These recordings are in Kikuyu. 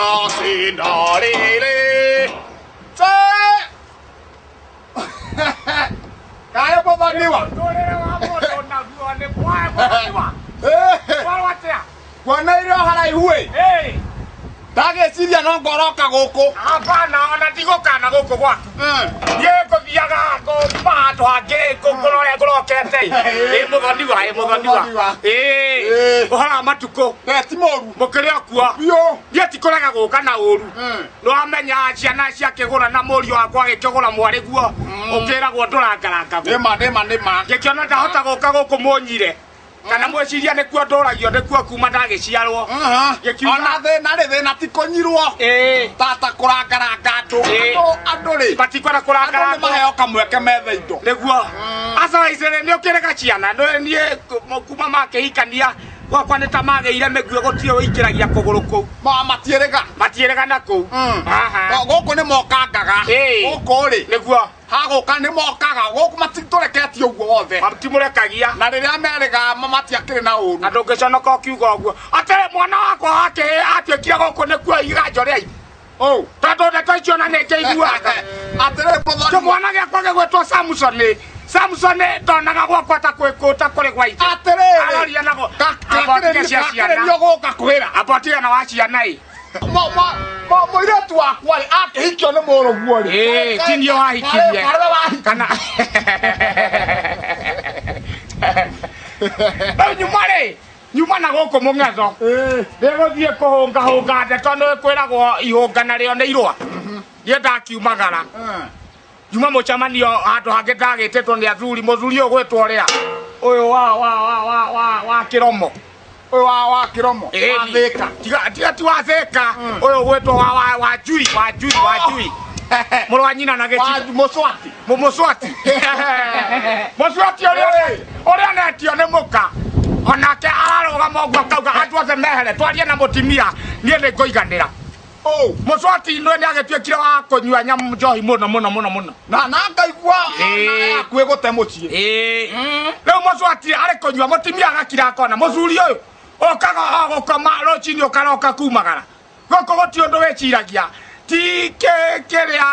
La si do li li. Se. Kae muthoniwa. Mũtũrĩre wa mũndũ naguo nĩ mwae mũthoniwa. Warwo atĩa? Kuona irio haraihu ĩ. Ĩĩ. Ndagĩciria no ngoroka gũkũ. Hapana, ona ndigũkana gũkũ gwaku. Niĩ ngũthiaga ngũma handũ hangĩ ngũrore ngũrokete. Ĩ mũthoniwa, ĩ mũthoniwa. Mũthoniwa. Ĩĩ. Ũhoro wa matukũ. Ne ti mũru. Mũkĩrĩ o kuo. Biũ. Niĩ ti kũrega gũka na ũru. Nĩwamenya ciana ciakĩgũra na mũriũ wakwa agĩkĩgũra mwarĩ guo ũkĩragwo ndũrangarangagwo. Nĩma nĩma nĩma. Ngĩkĩona ndahota gũka gũkũ mũnyire. Kana mwĩciria nĩkuo ndũragio nĩkuo kuma ndagĩciarwo. Gĩkiuga- Ona thĩna rĩ thĩna ti kũnyirwo. Ĩĩ. Tata kũrangaranga andũ. Ĩĩ. Andũ andũ rĩ. Matikwenda Andũ nĩ kũrangarangwo. maheo kamweke methe indo. Nĩguo. Aca icere nĩ ũkĩrega ciana. Nĩ niĩ kuma makĩhikania gwakwa nĩ ta magĩire mĩguĩ gũtirĩ ũingĩragia kũgũrũ kũu. Ma matiĩrĩga. Matiĩrĩga na kũu. Aha. Gũkũ nĩ mokangaga. Ĩĩ. Gũkũ rĩ. Nĩguo. Hagũka nĩ mokaga. Gũkũ matitũreketie ũguo wothe. Matimũrekagia. Na rĩrĩa merĩga matiakĩrĩ na ũru. Na ndũngĩconoka ũkiuga ũguo. Atĩrĩ mwana wakwa wake atuĩkire gũkũ nĩkuo iganjo rĩa ithe. Oh. Tondũ ndeto icio ona nĩ ngĩiguaga. Atĩrĩ mũthoni. Kĩmwana gĩakwa gĩgwĩtwo Samson. Samson ndonaga gwakwa ta kwĩ ta kũrĩ gwa ithe. Atĩrĩrĩ. Aroria nago. Amba ũtige cia ciana. Kakĩrĩrio gũka kwĩra. Amba ũtige na wa ciana ĩ. Mũirĩtu wakwa rĩ akĩhikio nĩ mũrũguo rĩ. Ĩĩ, ti niĩ wahikirie. Karĩwe wahikirie. Kana. Rĩu nyuma rĩ, nyuma na gũkũ mũng'etho. Ndĩgũthiĩ kũhũngahũnga ndeto nĩ kwĩragwo ihũngana rĩo nĩ irũa. Niĩ ndakiumagara. Nyuma mũcemanio handũ hangĩ ndagĩtĩtwo nĩ athuri, mũthuri ũyũ ũgwĩtwo ũrĩa. Ũyũ wa wa wa wa wa wa kĩromo. Ũyũ wa kĩromo. Wa Thĩka. Tiga tiga ti wa Thĩka. Ũyũ ũgwĩtwo wa wa wa Njui, wa Njui, wa Njui. Mũrũ wa nyina na Wa gĩciko. Mũcwati. Mũcwati. Mũcwati ũrĩa ũrĩa anetio nĩ mũka. Onake ararũgama ũguo akauga andũ othe mehere twarie na mũtumia niĩ nĩ ngũiganĩra. Oh. Mũcwati nĩ agĩtuĩkire wa kũnyua nyamũ njohi mũno mũno mũno mũno. Na na ngaigua Ĩĩ. hakuhĩ gũte mũciĩ. Ĩĩ. Rĩu mũcwati arĩ kũnyua mũtumia agakira akona mũcuri ũyũ ũkaga o gũkoma rũcinĩ ũkaroka kumagara. Gũkũ gũtirĩ ũndũ wĩciragia. Ti kĩrĩa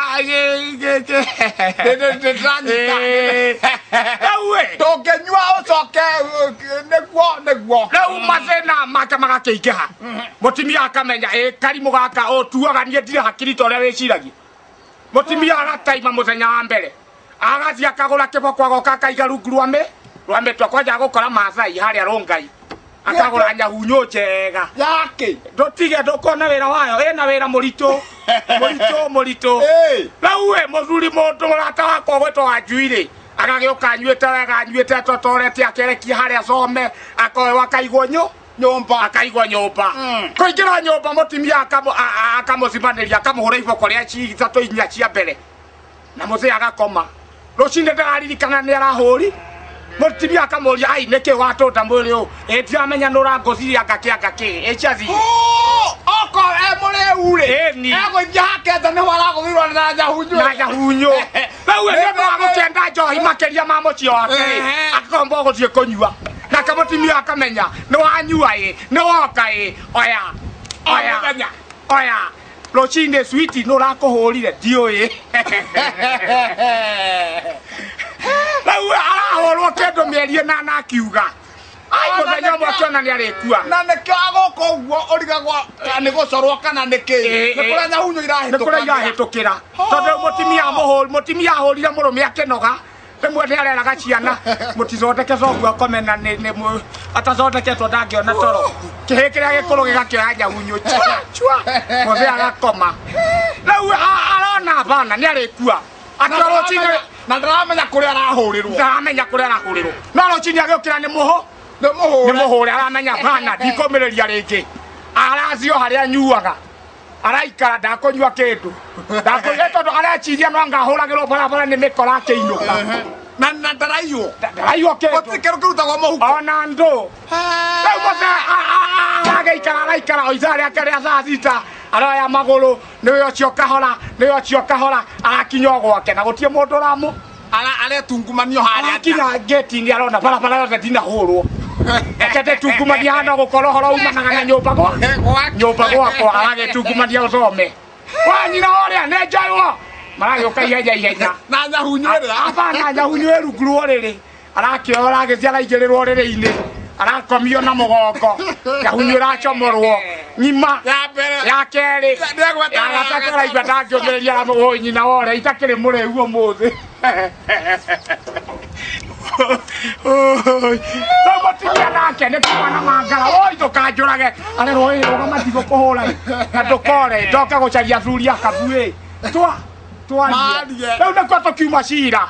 Ndĩranyita. Rĩu ĩ Ndũngĩnyua ũcoke nĩguo nĩguo. rĩu mathĩna make magakĩingĩha. Mũtumia akamenya ĩ karimũ gaka ũtuaga niĩ ndirĩ hakiri ta ũrĩa wĩciragia. Mũtumia agataima mũthenya wa mbere. Agathiĩ akagũra kĩboko agoka akaiga rungu rwa mĩ rwa mĩtwe kwanja gũkora Mathai harĩa Rongai. Akagũra nyahunyũ njega. Yake. Ndũtige ndũkona wĩra wayo ĩna wĩra mũritũ. Mũritũ mũritũ. Ĩĩ. Rĩu ĩ mũthuri mũndũ mũrata wakwa ũgwĩtwo Wanjui rĩ agagĩũka anyuĩte wega anyuĩte atotorete akerekia harĩa some akoewa akaigwo nyũ Nyũmba. akaigwo nyũmba. Kũingĩra nyũmba mũtumia akamũcimanĩria akamũhũra iboko rĩa ithatũ inya cia mbere na mũthee agakoma. Rũcinĩ ndararirikana nĩ arahũri. Mũtumia akamũria ai nĩkĩ watũnda mwĩrĩ ũũ? Ĩ ndiramenya nĩ ũrangũthirie anga kĩ anga kĩ. Ĩ ciathire. Oko e mũrĩu rĩ. Ĩni. Egũithia hake nja nĩho aragũthirwo na nyahunyũ. Na nyahunyũ. Rĩu nĩ ũndũ wa gũkĩenda njohi makĩria ma mũciĩ wake rĩ, akomba gũthiĩ kũnyua. Nake mũtumia akamenya nĩ wanyua ĩ, nĩ woka ĩ, oya, oya, Mũthenya. oya. Rũcinĩ switi nĩ ũrakũhũrire ndiũĩ. Rĩu arahũrwo kĩndũ mĩeri ĩnana akiuga. Ai mũthenya ũmwe akĩona nĩ arĩkua. Na nĩkĩo agũka ũguo ũrigagwo kana nĩ gũcorwo kana nĩ kĩ. Ĩĩ, Nĩ kũrĩa nyahunyũ nĩ kũrĩa irahĩtũkagĩra. irahĩtũkĩra. Tondũ mũtumia amũhũri, mũtumia ahũrire mũrũme akĩnoga. Rĩmwe nĩ areraga ciana mũtithondeke coguo akome na nĩ atathondeketwo ndangĩona toro. Kĩhĩ kĩrĩa gĩkũrũ gĩgakĩoya nyahunyũ chua chua mũthee agakoma. Rĩu arona bana nĩ arĩkua. Akĩo rũcinĩ Na ndaramenya kũrĩa arahũrĩrwo. ndaramenya kũrĩa arahũrĩrwo. No rũcinĩ agĩũkĩra nĩ mũhũ Nĩ mũhũre. nĩ mũhũre aramenya bana ndikũmĩrĩria rĩngĩ. Aracio harĩa anyuaga. Araikara ndakũnyua kĩndũ. Ndakũnyua tondũ areciria no anga ahũragĩrwo barabara nĩ mĩkora akĩinũka. Na na ndaraiywo. Ndaraiywo kĩndũ. Gũtirĩ kĩndũ kĩrutagwo mũhuko. Ona ndũ. Rĩu mũthee aragĩikara araikara o ithaa rĩake rĩa thaa thita aroya magũrũ nĩwe ũcio kahora nĩwe ũcio kahora arakinya o gwake na gũtirĩ mũndũ ũramũ Aretungumanio harĩa. arakinya ngĩti-inĩ arona barabara yothe ndinahũrwo. Reke ndĩtungumanie hana gũkorwo ũhoro umanaga na nyũmba gwa nyũmba gwakwa aragĩtungumania ũthome wa nyina ũrĩa nĩ njoywo maragĩũka ihenya ihenya Na nyahunyu ĩrĩa. Hapana nyahunyu ĩ rungu rwa ũrĩrĩ arakĩoya aragĩthiĩ araigĩrĩrwo ũrĩrĩ-inĩ arakomio na mũgongo nyahunyu ĩracomorwo ng'ima Ya mbere. ya kerĩ Nĩegwete ya gatatũ araigua ndangĩũmĩrĩria aramũhũi nyina wore itakĩrĩ mũrĩu ũmũthĩ. Rĩu mũtumia nake nĩ kuma na mangara oi ndũkanjũrage arerwo ĩ rũgama ndigũkũhũra ĩ na ndũkore ndoke gũcaria athuri akabu ĩ twa twarie Marie. rĩu nĩkuo tũkiuma cira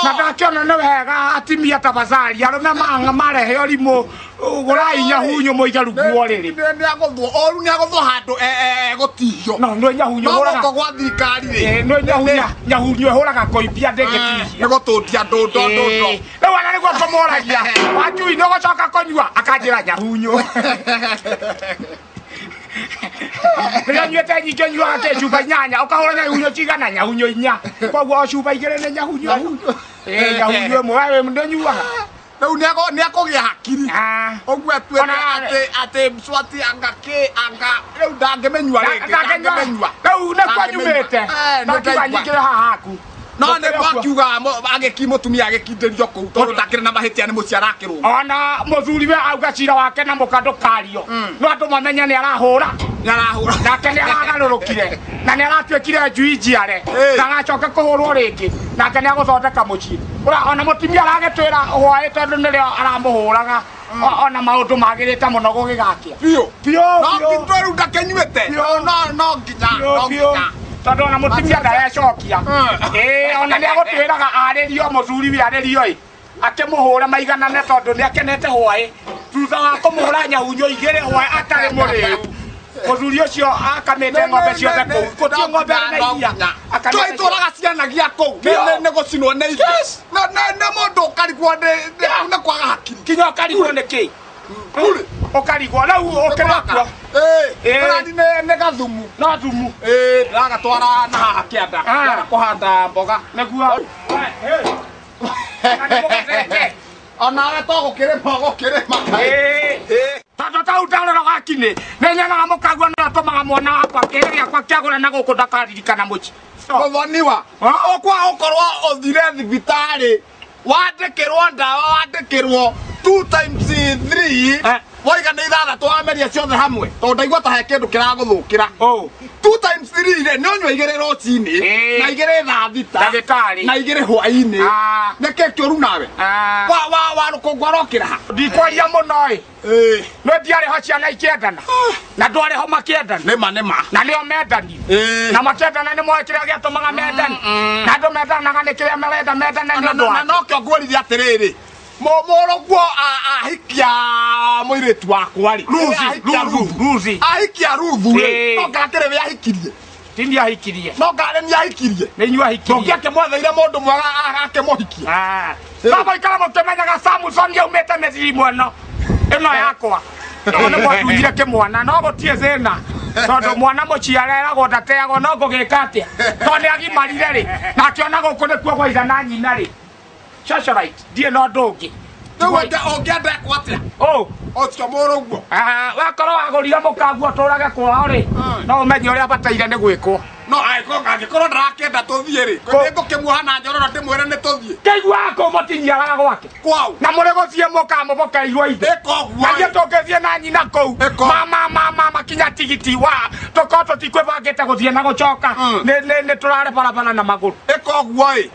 na ndakĩona nĩ wega atimia tafadhali arũme manga marehe ũrimũ gũrai nyahunyu mũige rungu rwa ũrĩrĩ Nĩagũthwo oru nĩagũthwo handũ egũtihio. no nĩ nyahunyu No hũraga gũkũ gwa thirikari rĩ. nĩ nyahunya nyahunyu ĩhũraga kũimbia ndĩngĩtihia Nĩ gũtũtia ndũndo ndũndo. rĩu ona nĩguo ngũmũragia wanjui nĩ ũgũcoka kũnyua akanjĩra nyahunyu rĩrĩa nyuĩte nyingĩ nyuaga kĩ cuba inyanya ũkahũra nyahunyu cigana nyahunyu inya koguo o cuba igĩrĩ nĩ nyahunyu ĩĩ nyahunyu ĩmwe we ndũnyuaga Rĩu nĩekũgĩa hakiri. Ũguo atuĩke atĩ Mswati anga kĩ anga rĩu ndangĩmĩnyua rĩngĩ. Ndangĩmĩnyua. rĩu nĩkuo nyumĩte ndakiuga nyingĩre haha haku No nĩ mwakiuga agĩki mũtumia agĩkindĩrio kũu tondũ ndakĩrĩ na mahĩtia nĩ mũciĩ arakĩrũga. ona mũthuri we auga cira wake na mũka ndũkario no andũ mamenye nĩ arahũra Nĩarahũra. nake nĩ aragarũrũkire na nĩ aratuĩkire njui njiare Ĩ. na agacoka kũhũrwo rĩngĩ nake nĩ agũthondeka mũciĩ Ũra ona mũtumia aragĩtwĩra hwaĩ tondũ nĩrĩo aramũhũraga ona maũndũ magĩrĩte mũno gũgĩgakĩa Biũ. biũ No biũ nginya rĩu ndakĩnyuĩte. Biũ. No no nginya biũ no biũ nginya. tondũ ona mũtumia ndarecokia ĩĩ ona nĩ agũtwĩraga arĩrio mũthuri we arĩrio ĩ akĩmũhũra maiganane tondũ nĩ akenete hwaĩ thutha wa kũmũhũra nyahunyo igĩrĩ hwaĩ atarĩ mũrĩu mũthuri ũcio akamĩte ng'ombe ciothe kũu gũtirĩ ng'ombe arĩ na iria Akamĩte Tũraga cianagia kũu. Biũ. Nĩ gũcinwo nĩ ithe. Nĩ mũndũ ũkarigwo nĩ kwaga hakiri. kinya ũkarigwo nĩ kĩ ũkarigwo rĩu ũkĩrakua Ĩĩ. Kũrani nĩ gathumu. no thumu Ĩĩ ndĩragatwara na haha kĩanda. Ah. Ndĩrenda kũhanda mboga. nĩguo Na nĩ mũgethete. Onawe to gũkĩrĩma ũgũkĩrĩma. Ĩĩ. Ĩĩ. Tondũ tau ndarora wakinĩ nĩ nyonaga mũkagua nĩ atũmaga mwana wakwa kĩrĩ gĩakwa kĩagũre na gũkũ ndakaririkana mũciĩ Mũthoniwa. Ũkwa ũkorwo ũthire thibitarĩ wandĩkĩrwo ndawa wandĩkĩrwo 2 times 3 Eh. waiga nĩ ithathatũ wameria ciothe hamwe tondũ ndaigua ta he kĩndũ kĩragũthũkĩra Ũ. 2 times 3 rĩ nĩ ũnyua igĩrĩ rũcinĩ Ĩĩ. na igĩrĩ thaa thita Ndagĩtarĩ. na igĩrĩ hwaĩ-inĩ Ah. nĩkĩ kĩũru nawe Ah. wa rũkũngũ arokĩra ha ndikwaria mũno ĩ Ĩĩ. no ndiarĩ ho ciana ikĩendana na ndwarĩ ho makĩendana nĩma nĩma na nĩo mendanire Ĩĩ. na makĩendana nĩ moĩ kĩrĩa gĩatũmaga mendane na andũ mendanaga nĩ kĩrĩa marenda mendane nĩ ũndũ na wa nokĩo ngwĩrire atĩrĩrĩ mũrũguo ahikia mũirĩtu wakwa rĩ Ruthi, Ahikia Ruthu, Ruthi. ahikia Ruthu rĩ Ĩĩ. no ngakĩrĩ we ahikirie ti niĩ ahikirie no ngarĩ nĩ ahikirie nĩ inyuĩ ahikirie ndũngĩ akĩmwetheire mũndũ mwega akĩmũhikia no mũikara mũkĩmenyaga Samson yaumĩte mĩthiri mweno ĩno yakwa no nĩ mwatunyire kĩmwana no gũtirĩ thĩna tondũ mwana mũciare eragwo ndateagwo no ngũgĩka atĩa tondũ nĩ agimarire rĩ na akĩona gũkũ nĩkuo gwaitha na nyina rĩ socialite ndirĩ na ũndũ ũngĩ rĩu ũngĩenda ekwo atĩa Ũ, ũcio mũrũguo wakorwo wagũrire mũkaguo ũtũrage kwao rĩ no ũmenye ũrĩa bataire nĩ gwĩkwo no angĩkorwo ndarakĩenda tũthiĩ rĩ nĩ ngũkĩmuoha na nyororo ndĩmwĩre nĩ tũthiĩ kĩiguaga kũ mũtinyiaraga gwake kwau na mũrĩ gũthiĩ mũkamũbokeirwo ithe ĩka ũguo na ithuĩ tũngĩthiĩ na nyina kũu Ĩko. mama kinya tigiti wa tũkorwo tũtikwĩbangĩte gũthiĩ na gũcoka nĩ tũrare barabara na magũrũ ĩka ũguo ĩ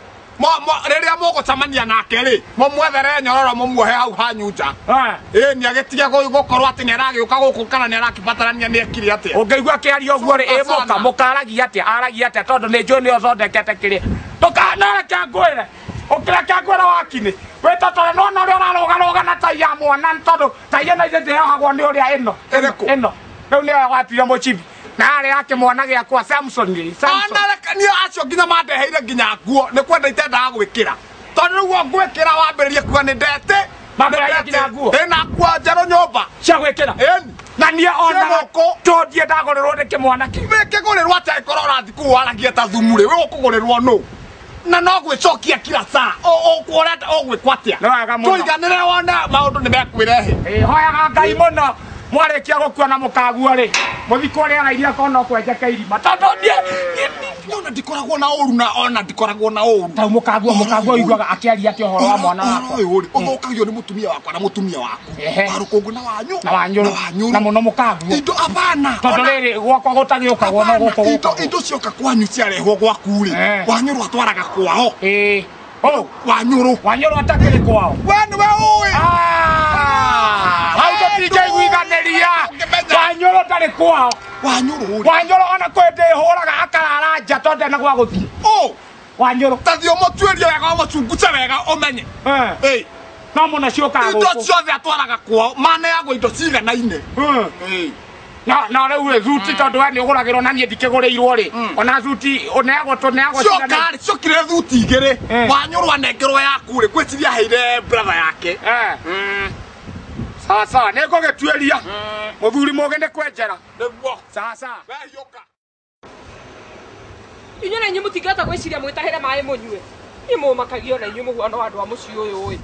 rĩrĩa mũgũcemania nake rĩ mũmwethere nyororo mũmuohe hau hanyu nja ĩ nĩ agĩtige gũkorwo atĩ nĩ aragĩũka gũkũ kana nĩ arakĩbatarania nĩ ekire atĩa ũngĩigua kĩaria ũguo rĩ ĩ mũka Sana. mũkaragia atĩa aragia atĩa tondũ nĩ njũĩ nĩ ũthondekete kĩrĩa ndũkanareke ngwĩre ũkĩreke ngwĩre wakinĩ wĩtotore nĩwona ũrĩa ũrarũgarũga na tai ya mwana nĩ tondũ tai ĩno ithe ndĩyohagwo nĩ ũrĩa ĩno Ĩrĩkũ? ĩno rĩu nĩyo watuire mũcibi na yarĩ ya kĩmwana gĩakwa Samson rĩ Samson Ona niĩ acio nginya mandeheire nginya nguo nĩ kwenda itendaga gwĩkĩra tondũ rĩu ngwĩkĩra wambĩrĩrie kuga nĩ ndete Mambĩrĩria nginya nguo? ndĩna nguo njerũ nyũmba cia gwĩkĩra ĩni na niĩ ona Cia tondie ndagũrĩrwo nĩ kĩmwana kĩu wĩkĩgũrĩrwo atĩa ĩkorwo ũrathiĩ kũu waragia ta thumu rĩ wĩ ũkũgũrĩrwo nũ Na no gwĩcokia kila saa. Ũkũrenda ũgwĩkwo atĩa? Nĩ wega mũno. Tũiganĩre wone maũndũ nĩ mekwirehe. Ĩ hoyaga Ngai mũno mwarĩkia gũkua na mũkagua rĩ mũthikwo rĩera-inĩ akorwo no kwenjeka irima tondũ niĩ Ona ndikoragwo na ũru na ona ndikoragwo na ũru. tau mũkagua ũiguaga akĩaria atĩa ũhoro wa mwana wakwa Ũhoro ũyũ rĩ ũthũkagio nĩ mũtumia wakwa na mũtumia waku. Ehe. Wa rũkũngũ na wanyu. Na wanyũrũ. Na wanyũrũ. Na mũno mũkagua Indo abana. tondũ rĩrĩ gwakwa gũtagĩũkagwo no gũkũ Indo gũkagwo. indo cioka kwanyu ciarehwo gwaku rĩ. Eh. Wanyũrũ atwaraga kwao. Ĩ oh Wanyũrũ. wanyũrũ atakĩrĩ kwao. We nĩwe ũĩ. Hau tũtingĩiguithanĩria. Wanyũrũ ndarĩ kwao. Wanyũrũ rĩ. Wanyũrũ ona kwĩ ndĩhũraga akarara nja tondũ ndarĩ na gwa gũthiĩ. Ũ. Wanyũrũ. Ta thiĩ ũmũtuĩrie wega ũmũcunguce wega ũmenye. Eh. No mũno ciũkaga Indo gũkũ. ciothe atwaraga kwao maneagwo indo ciganaine. No no rĩu rĩ thuti tondũ we nĩ ũgũragĩrwo na niĩ ndikĩgũrĩirwo rĩ ona thuti ũneagwo tũneagwo ciganaine. Cioka rĩ ciokire thuti igĩrĩ. Eh. Wanyũrũ anengerwo yaku rĩ ngwĩciria aheire brother yake. Eh. Sawa sawa nĩ ngũgĩtuĩria. Mũthuri mũgĩ nĩ kwenjera. Nĩguo. Sawa sawa. We hiũka. Inyuĩ na inyuĩ mũtingĩhota gwĩciria mwĩtahĩre maĩ mũnyue. Niĩ mũmakagio na inyuĩ mũhuano wa andũ a mũciĩ ũyũ ĩ.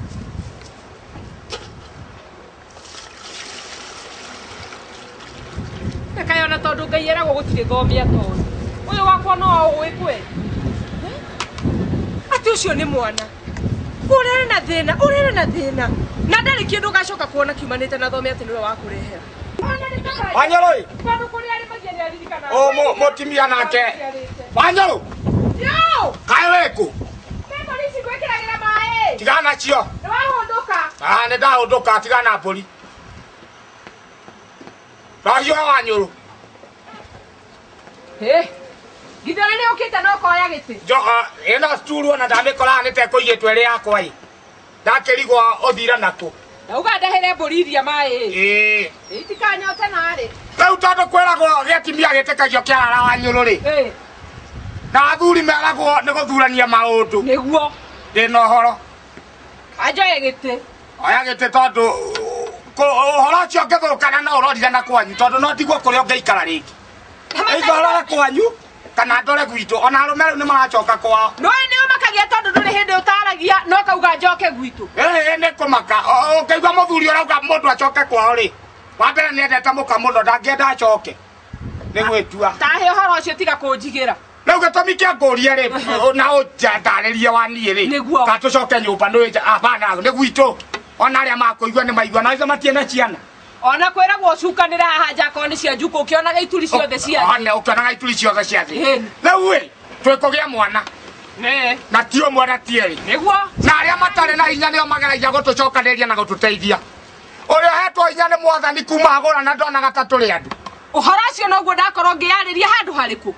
Na kaĩ ona tondũ Ngai eragwo gũtirĩ thome atoĩ. Ũyũ wakwa no ũĩ kweli. Atĩ ũcio nĩ mwana. Ũrere na thĩna, ũrere na thĩna. Na ndarĩ kĩndũ ũgacoka kuona kiumanĩte na thome atĩ nĩwe wakũrehera. Wanyũrũ ĩ. Tondũ kũrĩa arĩmagia nĩ aririkanaga. Ũ mũtumia nake. Wanyũrũ. Yo! Kaĩ wĩkũ? Mbũri ici ngwĩkĩragĩra maĩ. Tigana nacio. Nĩ wahũndũka. Ah, nĩ ndahũndũka tigana na mbũri. Rahiũha Wanyũrũ. Hĩ. Nginya nĩ ũkĩte na ũkoya gĩtĩ. Njoha ĩno sturu ona ndamĩkoraga nĩ tekũigĩtwo ĩrĩ yakwa ĩ. Ndakĩrigwo ũthira nakũ. Ndauga ndahĩre mbũri iria maĩ. Ĩĩ. Itikanyote narĩ. Rĩu tondũ kwĩragwo gĩatimia gĩtĩkagio kĩarara Wanyũrũ rĩ. Ĩ. Na athuri meragwo nĩ gũthurania maũndũ. Nĩguo. Ndĩna ũhoro. Anjoye gĩtĩ. Oya gĩtĩ tondũ ũhoro ũcio ũngĩthũkana no ũrorire na kwanyu tondũ no ndigwo kũrĩa ũngĩikara rĩngĩ. Either ũrore kwanyu kana ndore gwitũ ona arũme rĩu nĩ maracoka kwao. No nĩ ũmakagia tondũ ndũrĩ hĩndĩ ũtaragia no kauga njoke gwitũ. Ĩĩ nĩ kũmaka. Ũngĩigua mũthuri ũrauga mũndũ acoke kwao rĩ. Wa mbere nĩ endete mũka mũno ndangĩenda acoke. Nĩ gwĩtua. Tahe ũhoro ũcio tiga kũnjigĩra. Rĩu gĩtũmi kĩa ngũrie rĩ na ũnjandarĩrie wa niĩ rĩ. Nĩguo. Ka tũcoke nyũmba nĩ abana nĩ gwitũ. Ona arĩa makũigua nĩ maigua na acio matirĩ na ciana. Ona kwĩragwo ũcukanĩre haha nja akorwo nĩ cia njukũ ũkĩonaga ituri ciothe cia thĩ. One ũkĩonaga ituri ciothe cia thĩ. Ĩĩ. Rĩu ĩ twĩkũgĩa mwana. Nĩ. Na ti ũmwe na ti erĩ. Nĩguo. Na arĩa matarĩ na hinya nĩo mageragia gũtũcokanĩrĩria na gũtũteithia. Ũrĩa ũhetwo hinya nĩ mwathani kuma agũra na ndonaga ta tũrĩ andũ. Ũhoro ũcio noguo ndakorwo ngĩyarĩria handũ harĩkũ.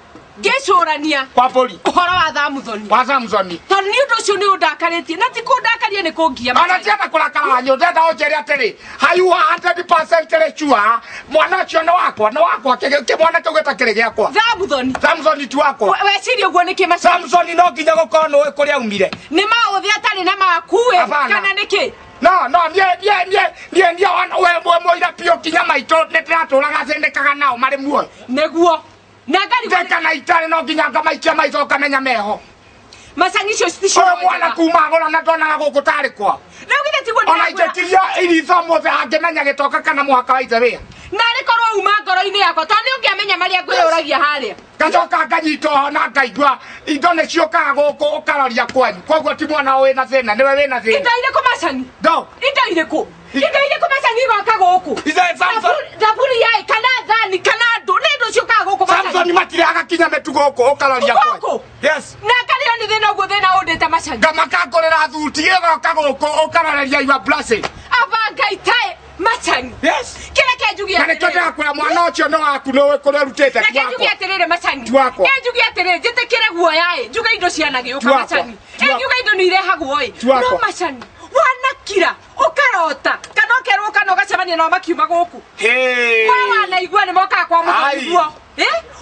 Ngĩcũrania. Kwa mbũri. Ũhoro wa Thamuthoni. Wa Samsoni. Tondũ nĩ ũndũ ũcio nĩ ũndakarĩtie na ti kũndakaria nĩ kũngia. Ona tienda kũrakara Wanyũrũ ndĩrenda ũnjĩre atĩrĩ haiwa 100% rĩ sure mwana ũcio nĩ wakwa nĩ wakwa kĩmwana kĩu gĩtakĩrĩ gĩakwa. Thamuthoni. Samsoni ti wakwa. Weciria ũguo nĩkĩ maca? Samsoni no nginya gũkorwo nĩũĩ kũrĩa aumire. Nĩ maũthĩ atarĩ na maku ĩ kana nĩkĩ? No no niĩ niĩ niĩ niĩ niĩ ona we mũira biũ kinya maitũ nĩ ndĩratũraga thĩnĩkaga nao marĩ muoyo. Nĩguo. Na ngari Ndeka na itarĩ no nginya ngamaikia maitho ngamenya meho. Macangi icio citicio. Ũyũ mwana kuma agũra na ndonaga gũkũ tarĩ kwao. Rĩu githĩ tiguo Ona ndĩrakwĩra. ingĩkiria iritho ũmũthĩ angĩmenya gĩtoka kana mũhaka wa ithe wĩa. Narĩ korwo uma ngoro-inĩ yakwa tondũ nĩ ũngĩamenya marĩa ngwĩyũragia harĩa. Ngacoka nganyita oho na ngaigua indo nĩ ciũkaga gũkũ ũkaroria kwanyu. Koguo ti mwana wĩna thĩna nĩwe wĩna thĩna. Indo irĩkũ macangi? Ndo. Indo irĩkũ? Indo irĩkũ macangi igoka gũkũ? Thaburi yaĩ kana thani kana andũ nĩ indo ciũkaga gũkũ macangi. Samsoni matirehaga kinya mĩtugo gũkũ ũkaroria kwanyu. Gũkũ? Yes. Na ngarĩo nĩ thĩna ũguo thĩna ũndĩte macangi. Ngamaka ngũrĩra thuti ĩgoka gũkũ ũkaroreria your blessing. Aba Ngai taĩ macangi. Yes. Kĩrĩa kĩnjugie Na nĩkĩo atĩrĩrĩ. ndĩrakwĩra mwana ũcio nĩ waku nĩũĩ kũrĩa ũrutĩte Reke ti njuge wakwa. atĩrĩrĩ macangi. Ti wakwa. Ĩ njuge atĩrĩrĩ njĩtĩkĩre guoya ĩ njuge indo cianagĩũka Ti wakwa. macangi. Ti Ĩ wakwa. njuge indo nĩ irehagwo ĩ. Ti wakwa. No macangi wanakira ũkarota kana ũkerwo kana ũgacemania nao makiuma gũkũ. Hĩ. We wanaigua nĩ mokaga kwa Ai. mũthoni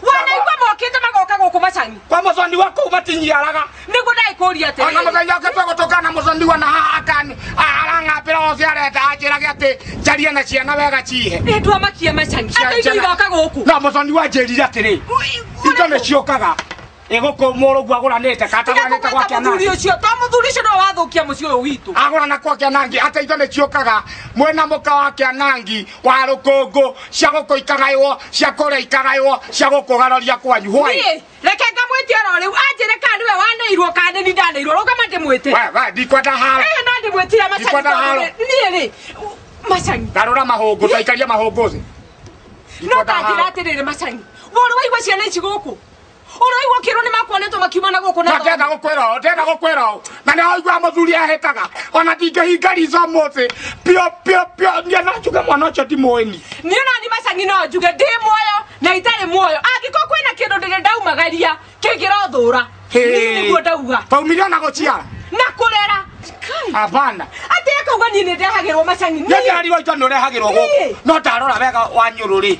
Wanaigua mokĩte magoka gũkũ macangi. Kwa mũthoni wa kũu matinyiaraga. Nĩguo ndagĩkũria Ona atĩrĩrĩ. mũthenya ũngĩ twegũtũngana na mũthoni wa na haha akani arang'ambĩra othe arenda anjĩrage atĩ njarie na ciana wega cihe. Nĩ ndwamakia macangi. Atĩ indo igoka gũkũ. No mũthoni wa anjĩrire atĩrĩ indo nĩ ciũkaga. Ĩgũkũ mũrũguo agũranĩte katagũranĩte gwake Mũthuri ũcio to mũthuri ũcio no wathũkia mũciĩ ũyũ witũ. Agũrana kwa Kĩanangi atĩ indo nĩ ciũkaga mwena mũka wa Kĩanangi wa rũkũngũ cia gũkũ ikagaywo cia kũrĩa ikagaywo cia gũkũ ũgaroria kwanyu. Why? Niĩ reke ngamwĩtie oro rĩu anjĩre kana nĩwe waneirwo kana nĩ niĩ ndaneirwo rũgama ndĩmwĩte. We ndikwenda haro. No ndĩmwĩtire Macangi Ndikwenda haro. Niĩ rĩ Macangi. Ngarũra mahũngũ taikaria mahũngũ thĩ. No ndanjĩra atĩrĩrĩ Macangi. Ũrĩ waigua ciana ici gũkũ? Ũraigua kĩrwo nĩ makuonetwo makiuma na gũkũ na Ndenda gũkwĩra ũũ, ndenda gũkwĩra ũũ. Na nĩ waigua mũthuri ehĩtaga. Ona ndingĩhinga riitho ũmũthĩ. Pio pio pio niĩ no njuge mwana ũcio ndimũĩ niĩ. Niĩ ona niĩ Macangi no njuge ndĩ muoyo na itarĩ muoyo. Angĩkorwo kwĩna kĩndũ ndĩrĩ ndaumagaria kĩngĩrothũra. Niĩ nĩguo ndauga. Twaumire ona gũciara. Na kũrera. Hapana. Atĩ akauga niĩ nĩ ndehagĩrwo Macangi. Niĩ ndĩrarirwo indo nĩ ũrehagĩrwo gũkũ. No ndarora wega wa Nyũrũ rĩ.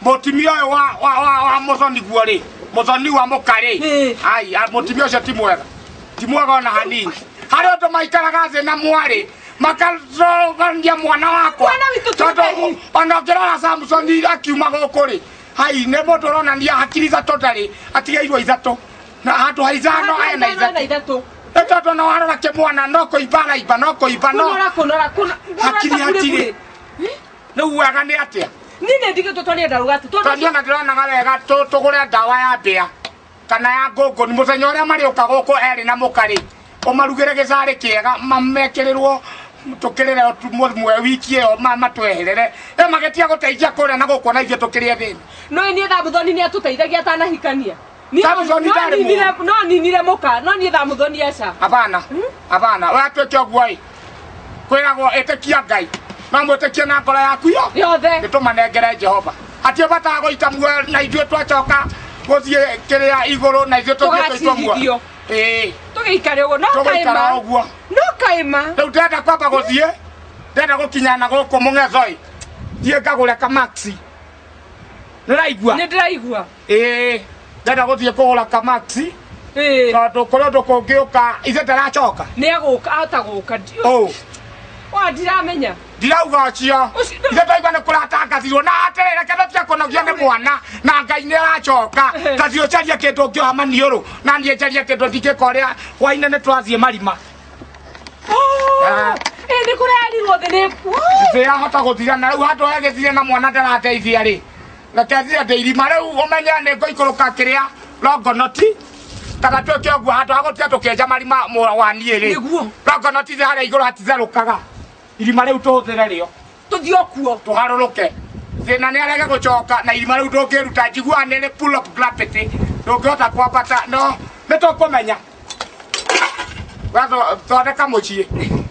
Mũtumia ũyũ wa mũthoni guo rĩ. Mũthoni wa mũka rĩ. Ai, mũtumia ũcio ti mwega. Ti mwega ona hanini. Harĩ ũndũ maikaraga thĩ na mwarĩ. Makacogania mwana wakwa. Tondũ ona ũngĩrora Samson akiuma gũkũ rĩ. Hai, nĩ mũndũ ũronania hakiri ithatũ ndarĩ, atigĩirwo ithatũ. Na handũ ha ithano ena ithatũ. Nĩ tondũ ona warora kĩmwana no kũimba araimba, no kũimba, no. Kũnora, kũnora, Hakiri hatirĩ. Rĩu wega nĩ atĩa? Niĩ nĩ ndigĩtwo twarie ndaruga atĩ, tondũ Tondũ ona ndĩronaga wega tũgũre ndawa ya mbĩa kana ya ngũngũni mũthenya ũrĩa marĩũka gũkũ erĩ na mũka rĩ, ũmarugĩre gĩcarĩ kĩega mamekĩrĩrwo tũkĩrĩre mwe wiki ĩyo matweherere. Magĩtiga gũteithia kũrĩa na gũkũ ona ithuĩ tũkĩrĩe thĩna. No niĩ Thamuthoni nĩ atũteithagia atanahikania. Thamuthoni ndarĩ mũũru. No ninire mũka, no niĩ Thamuthoni aca. Hapana. Hapana. We atuĩke ũguo ĩ. Kwĩragwo ĩtĩkia Ngai. No mwĩtĩkie na ngoro yaku yo. Yothe. Nĩtũmanengere Jehova. Hatirĩ bata wa gũita muoyo na ithuĩ twacoka gũthiĩ kĩrĩa igũrũ na ithuĩ tũthiĩ tũitwo muoyo. Ĩĩ. Tũgĩikare ũguo, no Tũgũikara kaĩma. ũguo. No kaĩma. Rĩu ndĩrenda kwamba gũthiĩ, ndĩrenda gũkinya na gũkũ mũng'etho ĩ. Thiĩ ngagũre kamaxi. Nĩũraigua? Nĩ ndĩraigua. Ĩĩ. Ndĩrenda gũthiĩ kũgũra kamaxi. Ĩĩ. Tondũ kũrĩ ũndũ kũngĩũka, ithe ndaracoka. Nĩ agũka, ahota gũka. Ũ. Wa ndiramenya. Ndirauga ũcio. Ithe twaigua nĩ kũratangathirwo na atĩrĩ reke tũtige kũnogio nĩ mwana na Ngai nĩ aracoka. Ta thiĩ ũcarie kĩndũ ũngĩoha maniũrũ na niĩ njarie kĩndũ ndingĩka ũrĩa hwainĩ nĩ twathiĩ marima. Ĩ nĩ kũrerirwo thĩ nĩ Thĩ yahota gũthira na rĩu handũ hegĩthire na mwana ndarateithia rĩ. Reke thiĩ ndĩ irima rĩu ũmenye nĩ ngũikũrũka kĩrĩa Longonoti. Kana tuĩke ũguo handũ ha gũtiga tũkĩenja marima wa niĩ rĩ. Nĩguo. Longonoti thĩ harĩa igũrũ hatitherũkaga. Irima rĩu tũhũthĩre rĩo. Tũthiĩ o kuo. Tũharũrũke. Thĩna nĩ arege gũcoka na irima rĩu ndũngĩruta njiguaga nĩ rĩ pull up gravity. Ndũngĩhota kwambata no nĩ tũkũmenya. Thondeka mũciĩ.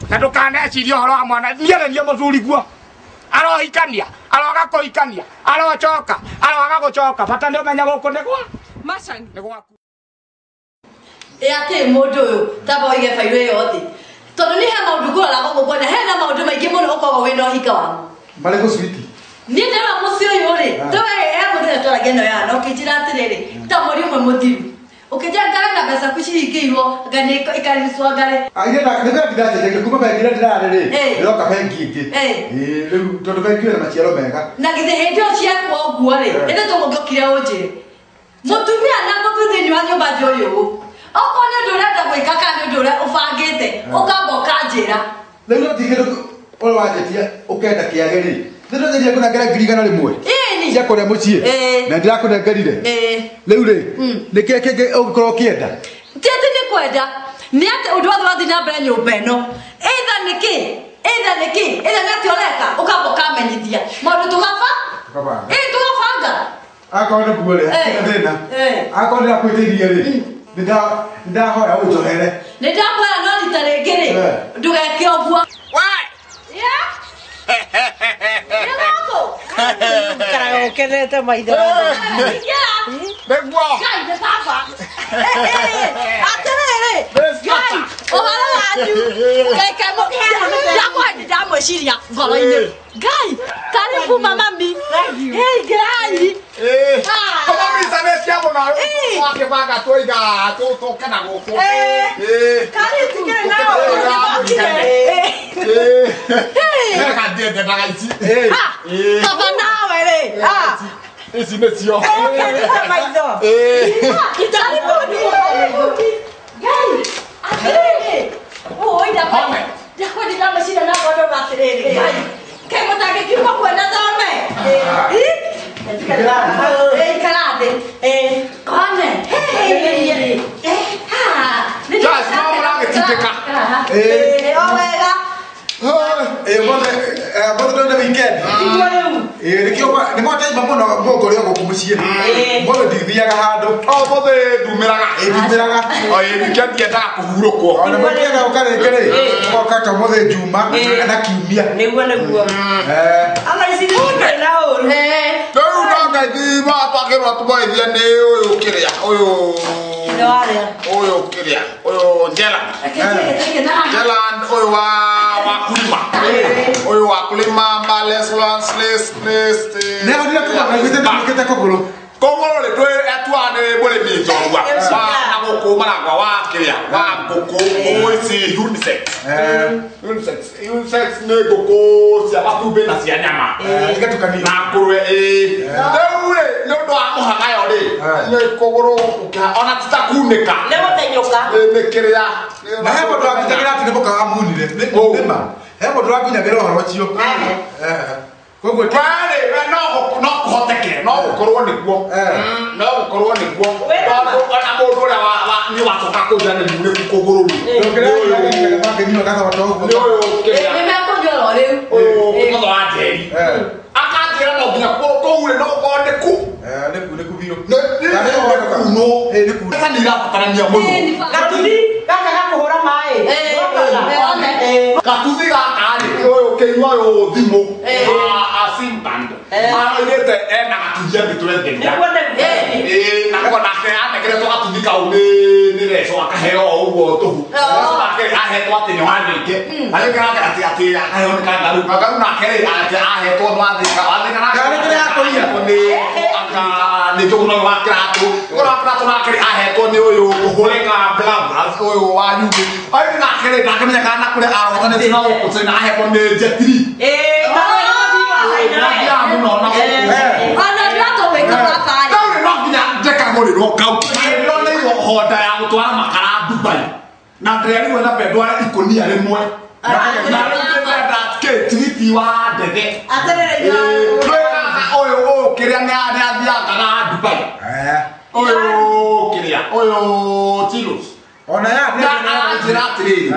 Na ndũkanecirie ũhoro wa mwana. Niĩ nĩ niĩ mũthuri guo. Arohikania, aroga kũhikania, arocoka, aroga gũcoka. Bata nĩ ũmenye gũkũ nĩ gwa. Macangi. Nĩ gwaku. Ĩ atĩ mũndũ ũyũ tamba ũige bairũ ĩyo thĩ. Tondũ nĩ he maũndũ ngũrora gũkũ ngona hena maũndũ maingĩ mũno ũkoragwo wĩna ũhinga waku. Marĩkũ sweetie? Niĩ ndĩrona mũciĩ ũyũ rĩ, towe he mũthenya twaragia nawe haha na ũkĩnjĩra atĩrĩrĩ, ta mweri ũmwe mũthiru. Ũkĩnjĩra ngare na mbeca ciaku cihingĩirwo, anga nĩ ikaricwo ngarĩ. Aire na nĩ bengi ndacenjagia kuma bengi ĩrĩa ndĩrarĩ rĩ, ndĩroka bengi ĩngĩ. Ĩĩ, rĩu tondũ bengi ĩyo ĩna maciaro mega. Na githĩ hĩndĩ ĩyo ciekwo ũguo rĩ, hĩndĩ tũgũgĩũkire ũnjĩre. Mũtumia na mũthuri thĩinĩ wa nyũmba njũĩ ũũ. Okorwo nĩ ũndũ ũrenda gwĩka kana nĩ ũndũ ũrĩa ũbangĩte, ũkamba ũkanjĩra. Rĩu no ti kĩndũ ũrĩa wanjĩtie ũkenda kĩage rĩ. Nĩ ndĩrageria kũnengera ngiri igana rĩmwe. Ĩni. Cia kũrĩa mũciĩ. Na ndĩrakũnengerire. Rĩu rĩ, nĩ kĩĩ kĩngĩ ũngĩkorwo ũkĩenda? Ti atĩ nĩ kwenda, nĩ atĩ ũndũ wothe wathiĩ na mbere nyũmba ĩno. Either nĩ kĩ, either nĩ kĩ, either nĩ atĩ ũreka, ũkamba ũkamenyithia. Maũndũ tũgaba? Tũkabanga. Ĩĩ, tũgabanga. Akorwo nĩ kuo rĩ, hatirĩ thĩna. Akorwo ndĩrakwĩtĩirie rĩ, nĩ ndahoya ũnjohere. Nĩ ndakwĩra no rita rĩngĩ rĩ, ndũgeke ũguo. We! Yeah? Nĩ gũkũ? Ikaraga ũkenete maitho wakwa. Ingĩra. Nĩguo. Ngai nĩ baba. Atĩrĩrĩ, Ngai, ũhoro wanyu. Ngai ndakwa ndamwĩciria ngoro-inĩ. Ngai, karibu mama mi. Hey, Ngai. Kũmũmicanĩtie mũno twakĩbanga twoiga tũke na gũkũ. Karibu. Ndendaga ici. Baba nawe rĩ. Ici nĩcio. Ũkĩruta maitho. Ngai, atĩrĩrĩ, ũũ Home. ndakwendire mecina na ngondo atĩrĩrĩ, Ngai, kaĩ mũtangĩkiuma kuona thome? Ĩ? Ĩ, ikara thĩ. Kone. Ĩ, ha, nĩ Guys, no mũragĩtindĩka. Ĩ, o wega. Ĩ mothe mothe ndone weekend. Tiguo rĩu. Ĩ nĩkĩo nĩ mwataimba mũno mũngũrĩ o gũkũ mũciĩ. Mothe ndithiaga handũ. O mũthĩ ndumĩraga. Ĩ ndumĩraga. O ĩ weekend yendaga kũhurũkwo. Ona mũkĩenda gũka rĩngĩ rĩ, mũgoka ta ũmũthĩ Njuma na Kiumia. Nĩguo nĩguo. Eh, Ona ici nĩ na ũru. Rĩu no ngaithi twagĩrwo tũmoithie nĩ ũyũ kĩrĩa ũyũ Nĩ warĩa. ũyũ kĩrĩa ũyũ Njela. Njela ũyũ wa kulima. Ũyũ wa kulima males les les nĩ ahonire kũgũrũ ndaiguĩte nĩkĩte kũgũrũ. Kũgũrũ rĩ twĩ atua nĩ mũrĩmi njorua wa na gũkũ maragwa wa kĩrĩa wa ngũkũ ngũkũ ici unisex. Eh, Unisex unisex nĩ ngũkũ cia matumbĩ na cia nyama. igatukanio. Na ngũrwe ĩ rĩu rĩ nĩ ũndũ wa mũhagayo rĩ nĩ kũgũrũ ona ti ta kunĩka Nĩ gũthenyũka. nĩ kĩrĩa Na he mũndũ wanginyagĩra atĩ nĩ mũka wamunire. Nĩ Ũũ. nĩma. He mũndũ wanginyagĩra ũhoro ũcio. Eh, koguo ti- Werĩ we no no kũhoteke no gũkorwo nĩguo no gũkorwo nĩguo tondũ ona mũndũ ũrĩa wa nĩ wacoka kũnjĩra nĩ munĩku kũgũrũ rĩ Ndũngĩrĩa makĩnyua gathonda ũguo. nĩ ũyũ kĩrĩa Nĩ mekũnyua oro rĩu. ũyũ mũthotho wa Njeri Eh, akanjĩra no nginya kũu rĩ no gũkorwo nĩ ku eh, nĩ ku nĩ ku biũ. nĩ nĩ kunwo Ĩ, nĩ ku. mbeca nĩ irabatarania mũno Gatuthi gaka gakũhũra maĩ. Gatuthi gaka rĩ ũyũ kĩnyua ũyũ thimũ a Simband aroigĩte ena gatuthi angĩtũrenderia. Nĩguo nĩguo. Ĩĩ, na ko nake anekeretwo gatuthi kau nĩ reco akaheo o ũguo tũhu. Reco nake ahetwo atĩ nĩ wanĩke agĩkĩra atĩ atĩ akaheo nĩ kangaru kangaru nake rĩ atĩ ahetwo nĩ wathĩka wathĩka nake Ngarĩ kĩrĩa akũiya. nĩ anga nĩ njũgũna wa kĩratũ njũgũna wa kĩratũ nake rĩ ahetwo nĩ ũyũ kũhũrĩka Blavas ũyũ wa Yugi ũyũ nake rĩ ndakĩmenya kana kũrĩa arotanĩte na gũkũ China ahetwo nĩ Jetri. Ĩĩ, tondũ nĩ mũthii wa China. Ndathiaga mũno na gũkũ. Ona ndĩratũwĩka baba rĩ. Rĩu rĩ no nginya njekagũrĩrwo kau ndĩroneirwo honda ya gũtwara makara Dubai na ndĩrerirwo nyambe ndware ikũnia rĩmwe na rĩu ndĩrenda kĩ tigiti wa ndege. Atĩrĩrĩ Twĩraga ũyũ ũyũ kĩrĩa nĩ athiangaga Dubai Eh, ũyũ kĩrĩa ũyũ Chilos ona ya na aranjĩra atĩrĩrĩ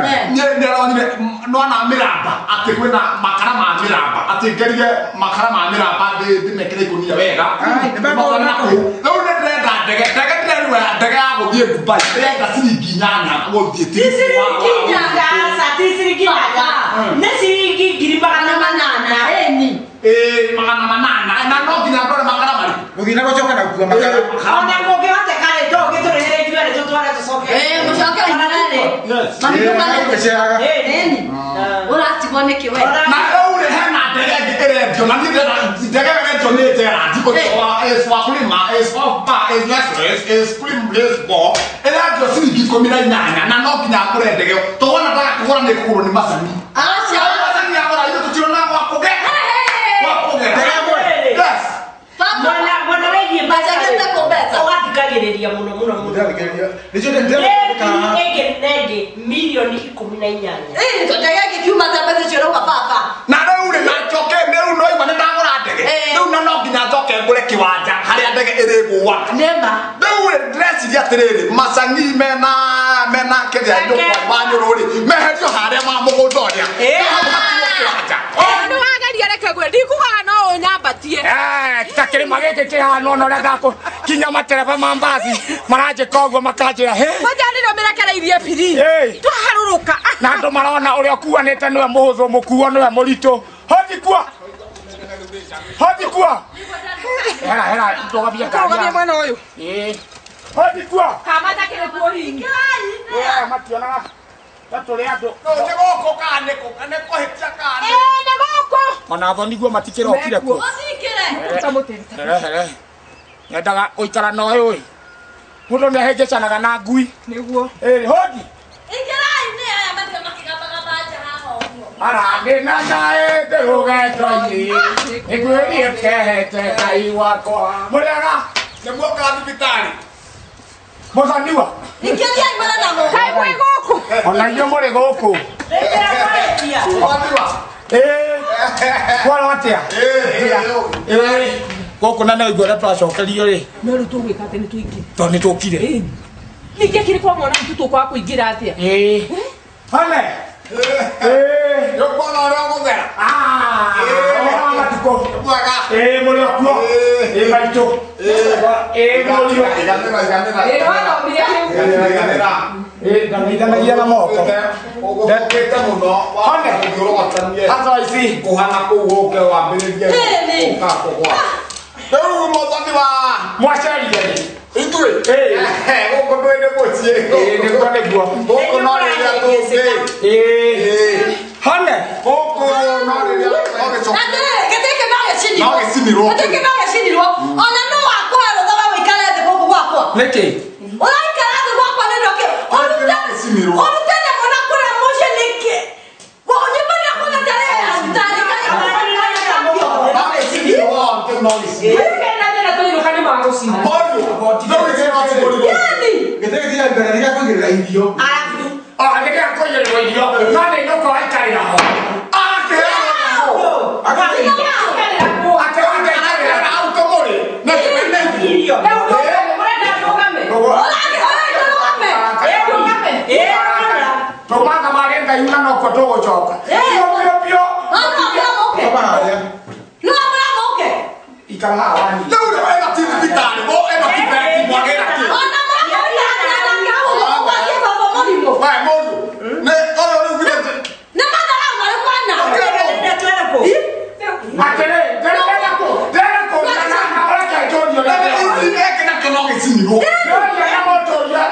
nĩaronire nona mĩramba atĩ kwĩna makara ma mĩramba atĩ ngerie makara ma mĩramba ndĩmekĩre ikũnia wega. Ai, nĩ mekũhona kũu. Rĩu nĩ ndĩrenda ndege ndege ndĩrerwo ndege ya gũthiĩ Dubai ndĩrenda ciringi 8 gũthiĩ Ti tigiti ciringi inyanya, ti ciringi inyanya. Nĩ ciringi 800,000. Ĩni. Ĩĩ 800 na no nginya ndore makara marĩkũ. Gũthiĩ na gũcoka na gũkua makara. Ona kũngĩhoteka rĩ, to ũgĩtũrĩhĩre ithuerĩ tũtware tũcoke. Ĩ, mũcoke inyuerĩ. Yes. Mami Ĩ, ndũkane- gũceaga. Ĩni. Ũratigwo nĩkĩ we? Na rĩu rĩ hena ndege ĩngĩ ĩrendio na niĩ ndĩrenda ndege ĩyo ĩrendio nĩ Gerald ũcio wa is wa kulima is of bar is less is kulim is bo ĩrendio ciringi 18 na no nginya ngũre ndege ĩyo tondũ wona ndaga kũgũra nĩ kũgũrwo nĩ macani. Aca. Macani agũra ithuĩ tũtirona gwa kũge gwa kũgera. Ndege ĩmwe. Yes. Baba. Mwena mwena wĩgiĩ mbeca rĩ, Njagĩte kũmbeca. ũgathikagĩrĩria mũno mũno mũno. Ndĩrathikĩrĩria. Nĩcio Nĩ ndĩrathikĩrĩria. ngiri ĩngĩ na ĩngĩ mirioni 18. Ĩni, tondũ ndege ĩngĩkiuma ta mbeca icio ũrauga baba. Na rĩu rĩ na njoke rĩu no igua nĩ ndagũra ndege rĩu na no nginya njoke ngũre kĩwanja harĩa ndege ĩrĩgũaga. Nĩma. Rĩu rĩ ndĩreciria atĩrĩrĩ macani mena kĩrĩa nyũkwa wa nyũrũ rĩ meherio harĩa ma mũgũnda ũrĩa hau hatirwo kĩwanja. Nĩ wageria reke ngwĩre ndikugaga no ũnyambatie. Ta kĩrĩma gĩkĩ kĩhana ona ũrĩa ndakũ kinya matereba ma mbathi maranjĩka ũguo makanjĩra hĩ. Kwanja nĩrĩo mĩrekereirie biri. Ĩ. Twaharũrũka. Na andũ marona ũrĩa ũkuanĩte nĩwe mũhũthũ mũkuo nĩwe mũritũ hothi kua hothi kua hera hera ndũgamie ngari Tũrũgamie haha. mwena ũyũ. Ĩ. Hothi kua Kamata kĩrĩ kuo hihi. Ĩ, mationaga ta tũrĩ andũ. Nĩ gũkũ kana nĩ kũ nĩ kũhĩtia kana Ĩ, nĩ gũkũ. Ona thoni guo matikĩrokire kuo. Ũcikĩre. Ruta mũtĩ. Here here nyendaga gũikara na ũyũ ĩ mũndũ nĩ ahĩngĩcanaga na ngui. Nĩguo. Ĩ, hothi. Ingĩrai nĩ aya matige makĩgambagamba nja haha ũguo. Arandĩ na ndaĩ rũgendo-inĩ nĩngwĩriĩkehete Ngai wakwa mũrĩega Nĩ muoka thibitarĩ. mũcaniwa Ikĩria imara na gũkũ. Kaĩ mwĩ gũkũ? ona inyuĩ mũrĩ gũkũ Mũthoniwa. Kwaro atĩa gũkũ na nĩ ũrĩa twacokerio rĩ No rĩu tũgwĩka atĩ nĩ tũingĩre. tondũ nĩ tũkire Ningĩ kĩrĩ kwa mwana witũ tũkwaga kũingĩra atĩa? Hane Nĩ ũkuona ũrĩa ũgũthera. ũhoro wa matukũ Mwega. Mũrĩ o kuo maitũ mũriũ Iganĩra, iganĩra. Ĩ wathomire kĩu. Iganĩra. Ndamĩithanagia na moko Ũgũthũkĩte mũno. Hone. Ũthiũrũgotanie. Hata ici Kũhana kũu ũke wambĩrĩrie Ĩni. gũka kũgwa. Rĩu mũthoniwa. mwacerire rĩ Ithuĩ. Gũkũ ndũĩ nĩ mũciĩ. Nĩguo nĩguo Gũkũ no rĩrĩa tũngĩ. Hone Gũkũ no rĩrĩa no gĩcoke. Atĩrĩrĩ, gĩtĩ gĩkĩ no gĩcinirwo. No gĩcinirwo. Gĩtĩ gĩkĩ no gĩcinirwo. Ona no wakũhe rũtha we ũikare thĩ gũkũ gwakwa. Nĩkĩ Ũraikara thĩ gwakwa nĩ ndũkĩ. No gĩcinirwo. Ũrute nyamũ na kũrĩa mũciĩ nĩkĩ? Nyũmba nĩ yakwa tarĩ tarĩ No gĩcinirwo. No gĩcinirwo. Kena thĩna tũinũka nĩ magũcina. Mũriũ. Rĩu ithuĩ no tũkũrigwo. Gĩtĩ gĩtĩ mbere nĩ gĩa kũigĩrĩra irio. Nĩ gĩa kũigĩrĩrwo irio no nĩ inũka waikarĩra ho Ikarĩra kũ? Akĩrĩra Hau tũmũrĩ. Na tũmene Irio. Rĩu ndũgame, mũrenda ndũgame? Ĩ ndũgame? Tũmatha marĩ Ngai na nokuo tũgũcoka biũ biũ biũ Koma harĩa. Ikara haha wani Rĩu rĩ ĩno ti thibitarĩ. Bo ĩno ti bengi mwagĩra kĩ. We mũriũ. Nĩ ũyũ rĩu githĩ Atĩrĩ ndĩrenda kũ ndĩrenda kũria na ũreke njũrio Nĩ ici gĩkĩ nakĩo no gĩcinirwo. Ndĩroria na mũtũria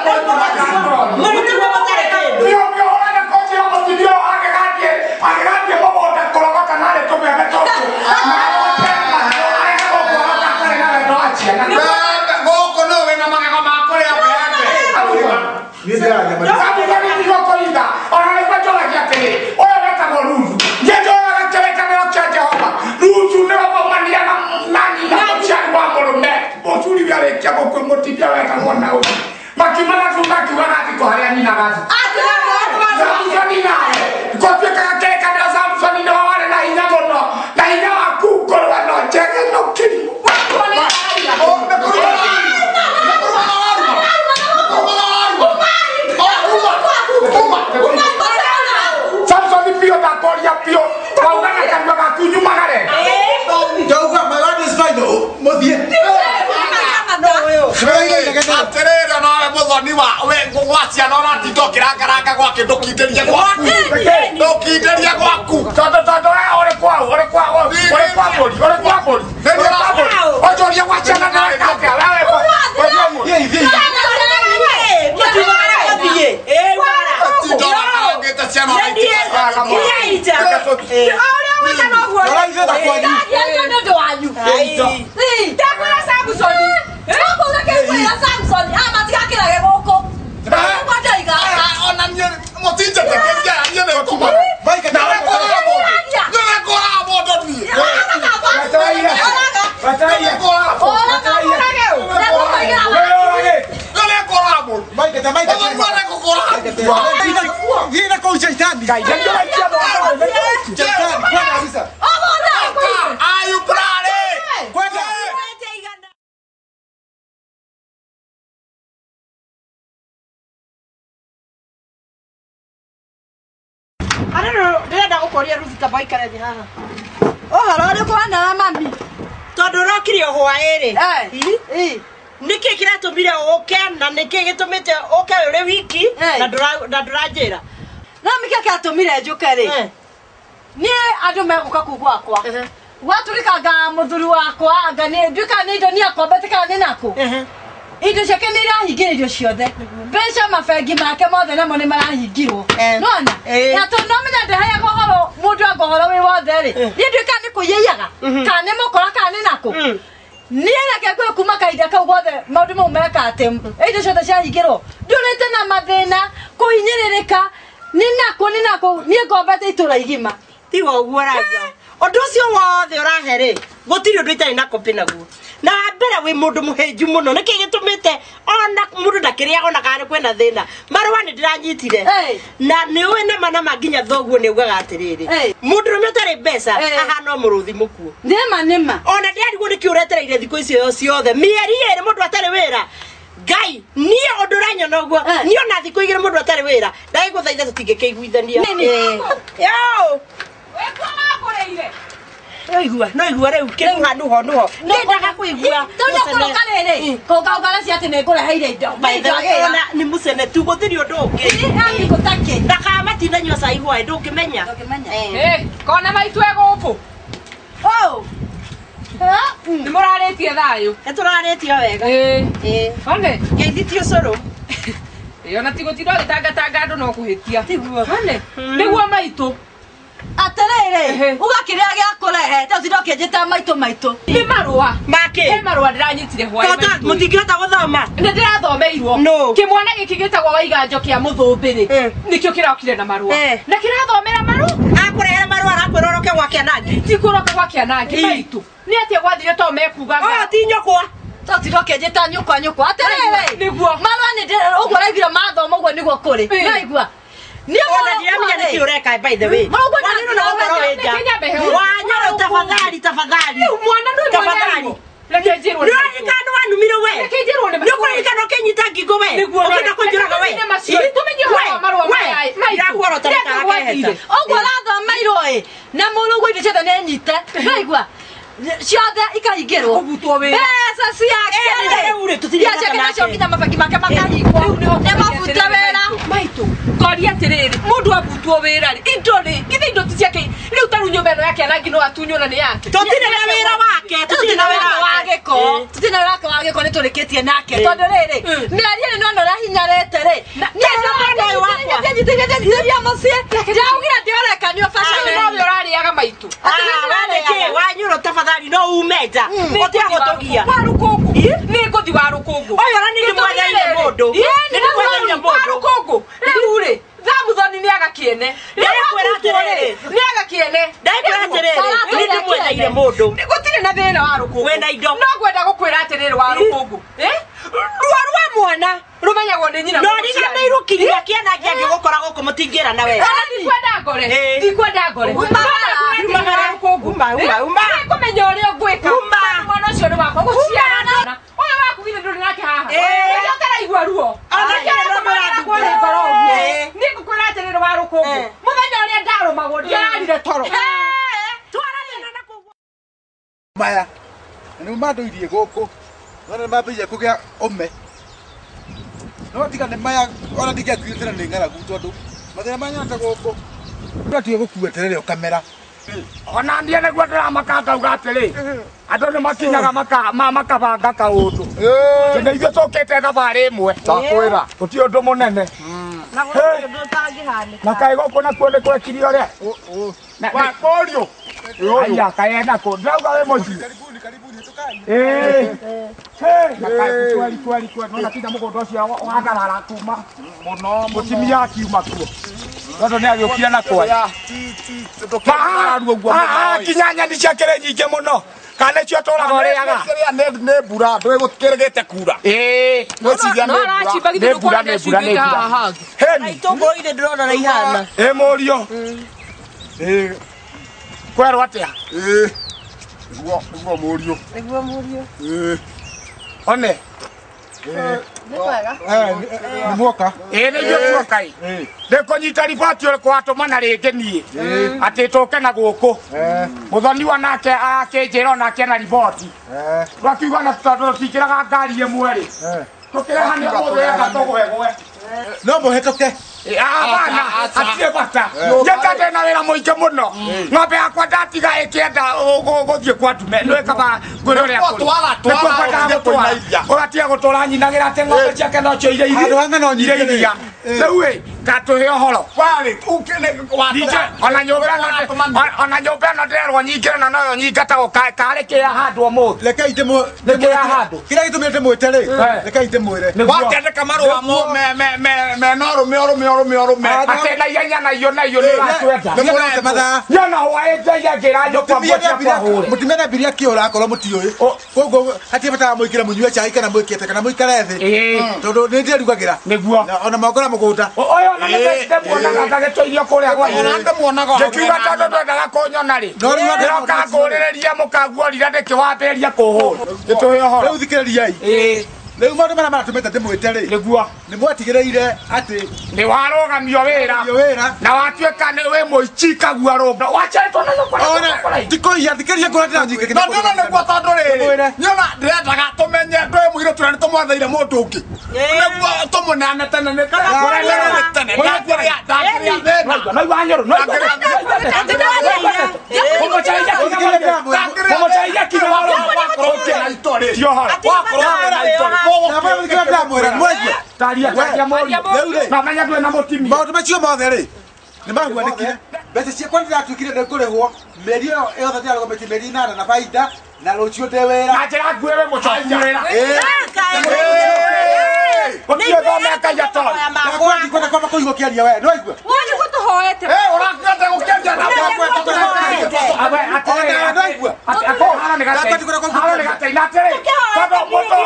Mũrutwo mũtarĩ kĩndũ. Biũ biũ ũrenda kũnjĩra mũtumia ũyũ agĩgathiĩ agĩgathiĩ mũgũnda kũrogota narĩ tũmĩembe tũtũ na ote arege gũkũrogota atarĩ na wendo wa ciana. Gũkũ nĩ wĩna magego ma kũrĩa mbembe. Niĩ ndĩraria maitũ. Samsoni nĩguo kũiga ona nĩguo njũragia atĩrĩ ũyũ wetagwo Ruthu niĩ njũraga kĩrĩkanĩro kĩa Jehova Ruthu nĩwe maumanire na nyina mũciari wa mũrũme mũcuri we arĩkia gũkua mũtumia wetagwo Naomi makiuma na thutha akiuga gathikwo harĩa nyina gathikwo Samsoni nawe gũtuĩkaga kĩrĩkanĩro Samsoni nĩwe warĩ na hinya mũno na hinya waku ngũrwe no njege no kĩrimũ Samsoni biũ ndakũria biũ wauga na kanua gaku nyumagare Ndauga my word is final. Mũthiĩ. Atĩrĩrĩ nawe mũthoniwa we gwa ciana ũratinda ũkĩrangaranga gwake ndũkindĩrie gwaku. Ndũkindĩrie gwaku. tondũ tondũ we ũrĩ kwa ũrĩ kwa ũrĩ kwa mbũri ũrĩ kwa mbũri ũrĩ kwa mbũri ũnjũrie gwa ciana na weka atĩa wewe Thiĩ ithiĩ. Tinda ũrangarangĩte ciana Ũrĩa gwĩka noguo. Rora ithuĩ ta kwanyu. Ndakwĩra Samsoni. Ona niĩ mũtinjĩtĩkĩria niĩ nĩ ngũma. Maika Nawe ngũraga mũndũ. Nĩwe ngũraga mũndũ niĩ. Nĩwe ngũraga mũndũ. Maika ta maika. Mũthoniwa nĩ ngũkũraga. Thiĩ na kũu caitani. Caitani, kwenda kabisa. Are you brave? Kwenda. Ndĩrenda gũkũria Ruth kaba ikare thĩ haha. Ũhoro ũrĩkũ wanawa mami? Tondũ ũrokire o hwaĩ-rĩ. Ĩ. Nĩkĩ kĩratũmire ũke na nĩkĩ gĩtũmĩte ũke ũrĩ wiki na ndũranjĩra? No nĩkĩo kĩratũmire njũke rĩ. Niĩ andũ megũka kuu gwakwa. Gwatuĩkanga mũthuri wakwa anga nĩ nduĩkaga nĩ indo niĩ akombete kana nĩ nakũ. Indo ciake nĩ irahingĩrĩrio ciothe. Mbeca mabengi make mothe namo nĩ marahingirwo. Nona? Na tondũ no menya ndeheaga ũhoro mũndũ anga ũhoro wĩ wothe rĩ. Niĩ nduĩkaga nĩ kũiyaiyaga. Kana nĩ mũkora kana nĩ nakũ. Niĩ reke ngwĩre kuma kahinda kau gothe maũndũ mau meka atĩ indo ciothe ciahingĩrwo. Ndũrĩte na mathĩna, kũhinyĩrĩrĩka. Nĩ nako niĩ ngombete itũra igima. Tiga ũguo raiga. Ũndũ ũcio wothe ũrahe rĩ, gũtirĩ ũndũ itarĩ na copy naguo. Na mbere wĩ mũndũ mũhĩnju mũno, nĩkĩ gĩtũmĩte ona mũndũ ndakĩrĩaga ona kana kwĩna thĩna. Marũa nĩ ndĩranyitire. Na nĩ ũĩ nama nama nginya thoguo nĩ augaga atĩrĩrĩ. Mũndũrũme ũtarĩ mbeca ahana o mũrũthi mũkuũ. Nĩma. Ona ndĩrarigwo nĩkĩ ũretereire thikũ icio ciothe. Mĩeri ĩrĩ mũndũ atarĩ wĩra. Ngai, niĩ ũndũ ũranyona ũguo, niĩ ona thikũ igĩrĩ mũndũ atarĩ wĩra, ndagĩgũthaitha tũtingĩkĩiguithania. Yo! No igua rĩu kĩnuha nuho nuho. Ndendaga kũigua. Tondũ kũrũka rĩrĩ, kũngaũngara cia atĩ nĩngũreheire indo. Ona nĩ mũcene tu gũtirĩ ũndũ ũngĩ. Gũtakĩ. Ndakamatinda nyua cai hwaĩ ndũngĩmenya. Kona maitũ e gũkũ. Nĩ mũrarĩtie thayũ. Nĩ tũrarĩtie wega. One. Ngeithi ũcũrũ. Ona ti gũtinda ũgĩtangatanga andũ no kũhĩtia. One. Nĩguo maitũ. Atĩrĩrĩ, uga kĩrĩa gĩa kũrehe, ta ũtinda ũkĩnjĩta maitũ maitũ. Nĩ marũa. Makĩ? He marũa ndĩranyitire hwaĩ maitũ. Mũtingĩhota gũthoma. Nĩ ndĩrathomeirwo. Kĩmwana gĩkĩ gĩtagwo Waiganjo kĩa Mũthũmbĩrĩ. Nĩkĩo kĩrokire na marũa. Na kĩrathomera marũa. Akũrehera marũa arakwĩra ũroke gwake Anangi. Ti kũroka gwake Anangi maitũ. Nĩ atĩa gwathire to mekuga. Ũyũ ti nyũkwa. Ta ũtinda ũkĩnjĩta nyũkwa nyũkwa. Atĩrĩrĩ. Nĩguo. Marũa nĩ ũguo ũraiguire mathoma ũguo nĩguo kũrĩ. Nĩwaigua? Ona ndiramenya nĩkĩ ũreka by the way. Wagĩrĩirwo nĩ gũkorwo wĩ nja. Wanyoro tafadhali tafadhali. Rĩu mwana ndũrĩ tafadhali. Reke njĩrwo. Nĩũraririkana wanumire we. Reke njĩrwo nĩ. Nĩũkũririkana ũkĩnyita ngingo we. Ũkĩenda kũnjũraga we. Tũmenye ũhoro wa marũa maya. Ndĩrakuorota gakeheta. Ũguo ũrathomeirwo ĩ. Na mũrũguo indo ciothe nĩ nyite. Nĩwaigua? Ciothe ikahingĩrwo. Kũbutwo wĩra. Mbeca ciake. Rĩu ciake nacio nginya mabengi make makahingwo. Nĩ mabute wĩra. Maitũ. Ngoria atĩrĩrĩ, mũndũ abutwo wĩra rĩ, indo rĩ, githĩ indo ti ciake rĩu ta rĩu nyũmba ĩno yake Anangi no atunywo na nĩ yake. Tũtirĩ na wĩra wake, tũtirĩ na wĩra wa gĩko. Tũtirĩ na wĩra wake wa gĩko nĩ tũrĩkĩtie nake. Tondũ rĩrĩ, mĩeri ĩrĩ nĩwona ũrĩa hinyarĩte rĩ. Niĩ mũciĩ. Ndĩraugire ndĩorekanio Rĩu nowe ũrarĩaga maitũ. Wanyũrũ tafadhali no ume nja. Ũtige gũtũgia. Wa rũkũngũ. Nĩ ngũthi wa rũkũngũ. Ũyũ ona nĩ ndĩmwetheire mũndũ. Nĩ ndĩmwetheire mũndũ. Wa rũkũngũ. Rĩu rĩ, Thamuthoni nĩ aga kĩene. Ndĩrakwĩra atĩrĩrĩ. Nĩ aga kĩene. Ndĩrakwĩra atĩrĩrĩ. Nĩ ndĩmwetheire mũndũ. Gũtirĩ na thĩna wa rũkũngũ. Wĩna indo. No ngwenda gũkwĩra atĩrĩrĩ wa rũkũngũ. Ruo rwa mwana rũmenyagwo nĩ nyina. No riganĩirwo kinya kĩanangi angĩgũkora gũkũ mũtingĩrana wega. Ndikwenda ngore. Ndikwenda ngore. Uma. Nĩngũmenya ũrĩa ũngwĩka. Mwana ũcio nĩ wakwa gũciarana. Ũyũ waku githĩ ndũrĩ nake haha. Nĩkĩo ũtaraigua ruo. Nĩ ngũkwĩra atĩrĩrĩ wa rũkũngũ. Mũthenya ũrĩa ndarũmagwo ndiararire toro. Maya. Nĩ mandũirie gũkũ. Nĩ mambĩrĩria kũgĩa ũme. No tiga nĩ maya ona ndingĩakuire tene nĩ ng'aragu tondũ mathĩna maya nyonete gũkũ. Ũratiga gũkua terere ũkamera. Ona niĩ nĩguo ndĩramaka ngauga atĩrĩ, andũ nĩ makinyaga makabanga kaũndũ. Nĩ ithuĩ tũkĩte thabarĩ ĩmwe. Ndakwĩra. Gũtirĩ ũndũ mũnene. Na gũtirĩ ũndũ ũtangĩhanĩka. Na kaĩ gũkũ nakuo nĩ kwekire ũrĩa? Mũriũ. Aya kaĩ nako. Ndĩrauga wĩ mũciĩ. Karibuni karibuni hĩtũkai. Na kaĩ kweli kweli kweli. Nona kinya mũgũnda ũcio watharara kuma Mũno mũtumia akiuma kuo. Tondũ nĩ agĩũkire na kwaya. Kinya nyeni ciake nyingĩ mũno. Kana nĩcio ũtũraga ũrĩaga. Nĩ mbura ndũgũkĩrĩgĩte kura. Ngwĩciria nĩ mbura. Nĩ mbura nĩ mbura nĩ mbura. Heni. Itũngũrũ ithe ndĩrona ũrĩa ihana. Ĩ mũriũ. Kwerwo atĩa? Nĩguo mũriũ. Nĩguo mũriũ. One. Nĩ kwega. Nĩ mwoka. Ĩ nĩ ithuĩ tuoka ĩ. Ndĩkũnyita riboti ũrĩkũ watũmana rĩngĩ niĩ. Atĩ tũke na gũkũ. Mũthoniwa nake akĩnjĩra onake ena riboti. Twakiuga na tondũ tũtingĩraga ngari ĩmwe rĩ. Tũkĩrehania mũthĩ enda tũgwegwe. No mũhĩtũke. Abana, hatirĩ bata. Njĩte ndĩna wĩra mũingĩ mũno. Ng'ombe yakwa ndatiga ĩkĩenda gũthiĩ kwa ndume. Nĩ kaba ngwĩre ũrĩa kũrĩ. Nĩkuo kwendaga gũtwara. Ũgatiga gũtũra nyinagĩra atĩ ng'ombe ciake no cio iria Handũ ha ng'ano nyingĩ iria. rĩ. Rĩu ĩ, Tatuhe ũhoro. Warĩ ukene Ona nyũmba ĩno ona nyũmba ĩno ndĩrerwo nyingĩre na noyo nyingatagwo karĩ kĩa handũ ũmũthĩ. Rekei ndĩmũ Nĩkĩ handũ? Kĩrĩa gĩtũmĩte ndĩmwĩte rĩ, rekei ndĩmwĩre. Wakĩandĩka marũa mo me me me me no rũme ũrũme ũrũme ũrũme. Atĩ na ihenya na iyo na iyo nĩ ũratwenda. Nĩ mũrate mathaa. Niĩ ona hwaĩ njaia ngĩra nyũkwa Mũtumia mbũcia kwahũre. Mũtumia nĩambirie akĩũra akorwo mũtiũĩ. Koguo hatirĩ bata wa mũingĩre mũnyue cai kana mwĩkĩte kana mũikare thĩ. Tondũ nĩ ndĩrugagĩra. Nĩguo. Ona mongora mũgũnda. Ũyũ ona nĩ ndĩmuonaga ndagĩtũirio kũrĩa gwa Ona ndĩmuonaga. Ngĩkiuga tondũ ndwendaga kũnyona rĩ. No rĩu andũ- Ndĩroka ngũrĩrĩria mũkanguorira nĩkĩ wambĩrĩria kũhũra. Gĩtũhe ũhoro. Rĩu thikĩrĩriai. Rĩu maũndũ marĩa maratũmĩte ndĩmwĩte rĩ. Nĩguo. Nĩ mwatigĩrĩire atĩ Nĩ warũgamio wĩra. wĩra. Na watuĩka nĩ wĩ mũici kagua rũmba. Waciarĩtwo na nyũkwa na Ona kũraihu. ndikũiya thikĩrĩria ngũra ndĩranyingĩ Na ndĩrona nĩguo tondũ rĩrĩ Ndĩmwĩre. nĩona ndĩrendaga tũmenye ndũĩ mũirĩtu ũrĩa nĩtũmwetheire mũndũ ũngĩ. Nĩguo tũmũneane tene nĩ tene ndangĩrĩa ndangĩrĩa thĩna. No igua nyũrũ. No igua. Kũmũcaria kinya Wakorwo ũkĩra itore. Ti ũhoro. Wakorwo ũkĩra itore. Ndĩmwĩra ndĩramwĩra mwaigua. Taria taria mũriũ. Rĩu rĩ. Na menya ndũrĩ na mũtumia. Maũndũ macio mothe rĩ nĩ mahuanĩkire. Mbeca ciakwa nĩ ndĩratuĩkire nĩ ngũrĩhwo mĩeri ĩyo yothe ndĩrarũgamĩtie mĩeri ĩnana na baida na rũciũ ndĩ wĩra. Na njĩra nguhĩ wĩ mũcoki wĩra. Gũtirĩ thome Ngai atoĩ. Ndakwa ndikwenda kwamba kũigua ũkĩaria we, nĩ waigua? Wona gũtũhoete. Ũrakĩenda gũkĩaria na Awe atĩrĩ. Ona ndaigua. Atĩ haro nĩ gatei. Haro nĩ gatei. Na atĩrĩ. Tondũ mũndũ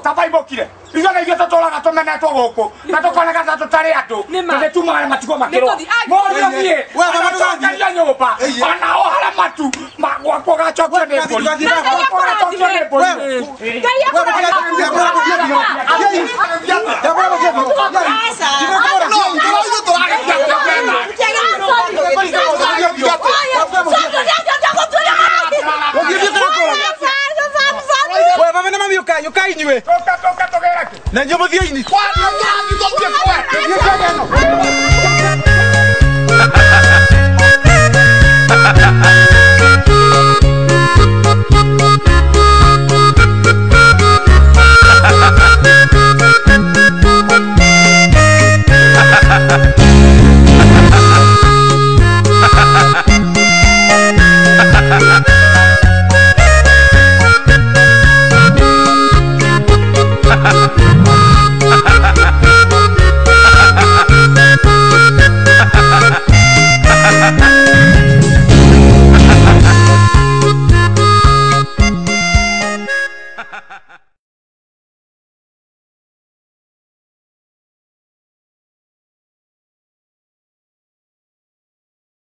tabaibũkire. Ithuĩ na ithuĩ tũtũraga tũmenetwo gũkũ na tũkoneka ta tũtarĩ andũ tũthĩ tumagare matigwo makĩrwo mũriũ niĩ We, baba, ndũgathiĩ. cokeria nyũmba ona ũhare matu gwakwa ũgacokio nĩ mbũri Ndũgathiĩ. Gwakwa ũgacokio nĩ mbũri Ngai We, baba na mami ũkai, ũkai inyuĩ. Tũka tũka tũgĩre kĩ Na inyuĩ mũthiĩ-inĩ. Kwa nĩ tũrathiĩ tũthiĩ kwe. Thiĩ kĩgeno.